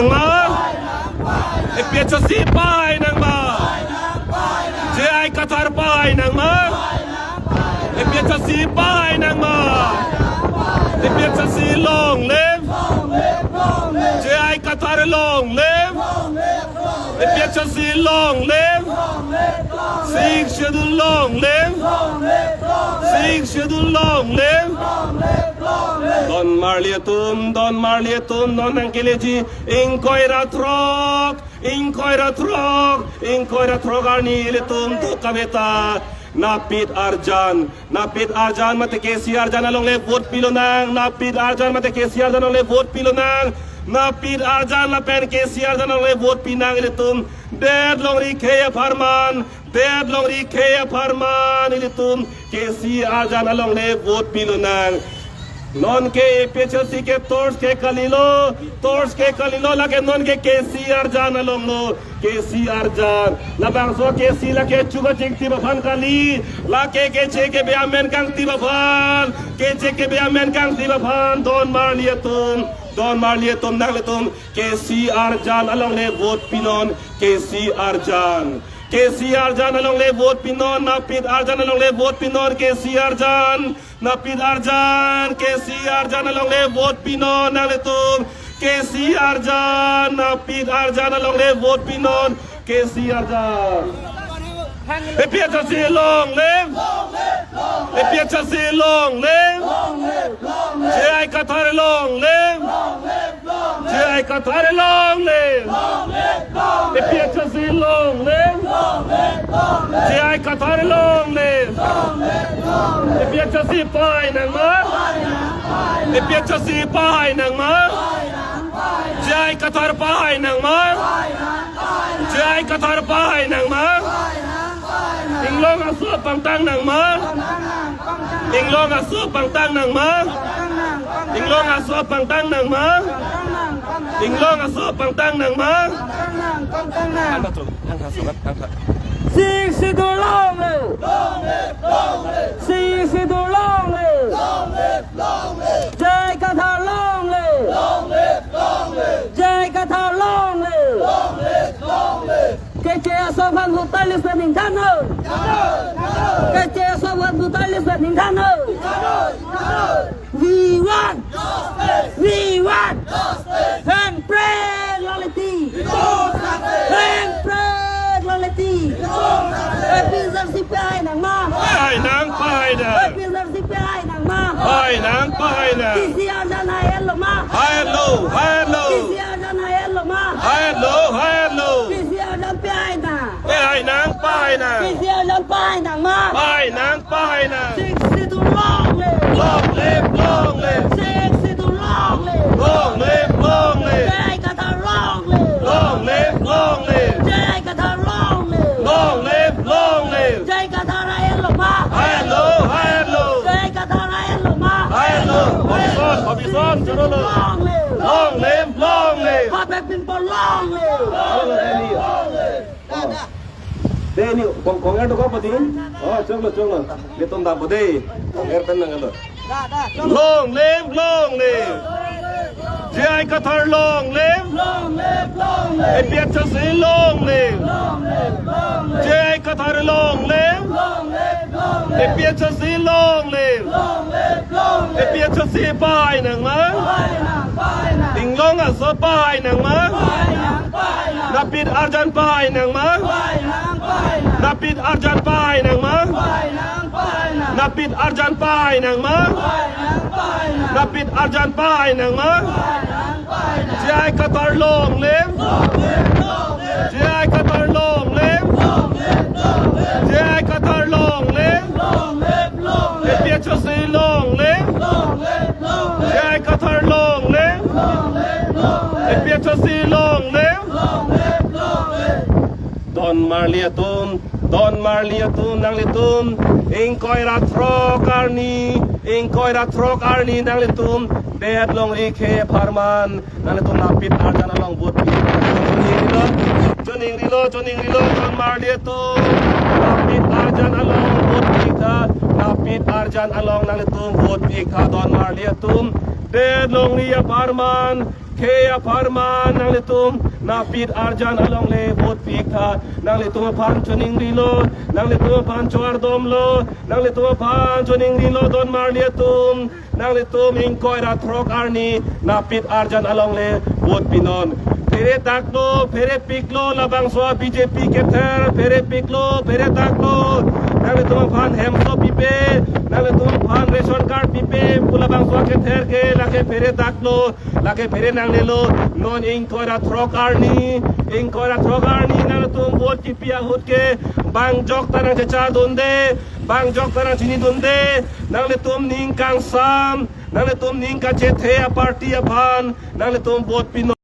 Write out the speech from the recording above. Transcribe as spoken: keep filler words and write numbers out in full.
Ma? A P H L C pahai nang ma? J I Kathar pahai nang ma? A P H L C pahai nang ma? A P H L C long live! J I Kathar long live! A P H L C long live! Sixth Schedule long live! Sixth Schedule long live! Don marli atum, don marli atum, non nangkeleji ingkoi ra throk, ingkoi ra throk, ingkoi ra throk arni ilitum duk kave ta. Napit arjan, napit arjan mate K C arjan alongle vote pilonang, napit arjan mate K C arjan alongle vote pilonang, napit arjan lapen K C arjan alongle vote pinang ilitum. Det longri khei apharman, det longri khei apharman ilitum K C arjan alongle vote pilonang. Non ke A P H L C ke torch ke kalilo, torch ke kalilo, lake non ke K C arjan alonglo, K C arjan. Labangso K C lake chuka chingti aphan kali, lake keche kebe amen kangti aphan, keche kebe amen kangti aphan, don marli atum, don marli atum, nanglitum K C arjan alongle vote pinon, K C arjan. K C arjan alongle vote pinon, napit arjan alongle vote pinon, K C arjan. Napit arjan, K C arjan alongle vote pinon nanglitum. K C arjan, napit arjan alongle vote pinon. K C arjan. A P H L C long live. A P H L C long live. J I Kathar long live. J I Kathar long live. A P H L C long live. J I Kathar long live. A P H L C pahai nang ma? A P H L C pahai nang ma? J I Kathar pahai nang ma? J I Kathar pahai nang ma? Inglong aso pangtang nang ma? Inglong aso pangtang nang ma? Inglong aso pangtang nang ma? Inglong aso pangtang nang ma? Sixth Schedule long live! Sixth Schedule long live! J I Kathar long live! J I Kathar long live! Keche aso aphan vote pale pen ningthan ho. Keche aso aphan vote pale pen ningthan ho. We want. We want. Hengprek longle ti. Hengprek longle ti. A P H L C pahai nang ma? Pahai nang, pahai nang. A P H L C pahai nang ma? Pahai nang, pahai nang. K C arjan hailo ma? Hailo, hailo. K C arjan hailo ma? Hailo, hailo. K C arjan pahai nang. Pahai nang, pahai nang. K C arjan pahai nang ma? Pahai nang, pahai nang. Sixth Schedule long live. Long live, long live. Sixth Schedule long live. Long live, long live. J I Kathar long live. Long live, long live. J I Kathar long live. Long live, long live. J I Kathar hailo ma? Hailo, hailo. J I Kathar hailo ma? Hailo. Bobison, Bobison, chorolo. Long live. Long live, long live. Bapek Bimpo long live. Long live. Dei, dei, kong, kong-er dokok pati. Oh, choklo, choklo. Ilitum dampo dei. Kong-er pen nang alo. Long live, long live. J I Kathar long live. Long live, long live. A P H L C long live. Long live, long live. J I Kathar long live. Long live, long live. A P H L C long live. Long live, long live. A P H L C pahai nang ma? Pahai nang, pahai nang. Inglong aso pahai nang ma? Pahai nang, pahai nang. Napit arjan pahai nang ma? Pahai nang, pahai nang. Napit arjan pahai nang ma? Pahai nang, pahai nang. Napit arjan pahai nang ma? Pahai nang, pahai nang. Napit arjan pahai nang ma? Pahai nang, pahai nang. J I Kathar long live. Long live, long live. J I Kathar long live. Long live, long live. J I Kathar long live. Long live, long live. A P H L C long live. Long live, long live. J I Kathar long live. Long live, long live. A P H L C long live. Long live, long live. Don marli atum, don marli atum, nanglitum ingkoi ra throk arni, ingkoi ra throk arni nanglitum det longri khei apharman nanglitum napit arjan along vote pi. Choningrilo, choningrilo, choningrilo, don marli atum, napit arjan along vote pi tha, napit arjan along nanglitum vote pi tha, don marli atum, det longri apharman He apharman nanglitum napit arjan alongle vote pi tha. Nanglitum aphan choningrilo, nanglitum aphan choardomlo, nanglitum aphan choningrilo don marli atum. Nanglitum ingkoi ra throk arni napit arjan alongle vote pinon. Phere daklo, phere piklo, labangso B J P kether, phere piklo, phere daklo. Nanglitum aphan hemso pipe, nanglitum aphan ration card pipe pu labangso kether ke lake phere daklo, lake phere nanglelo. Non ingkoi ra throk arni, ingkoi ra throk arni nanglitum vote kipi ahut ke bang jokta nangchechar dunde, bang jokta nangchini dunde. Nanglitum ning kangsam, nanglitum ning kachethe a-party aphan nanglitum vote pinon.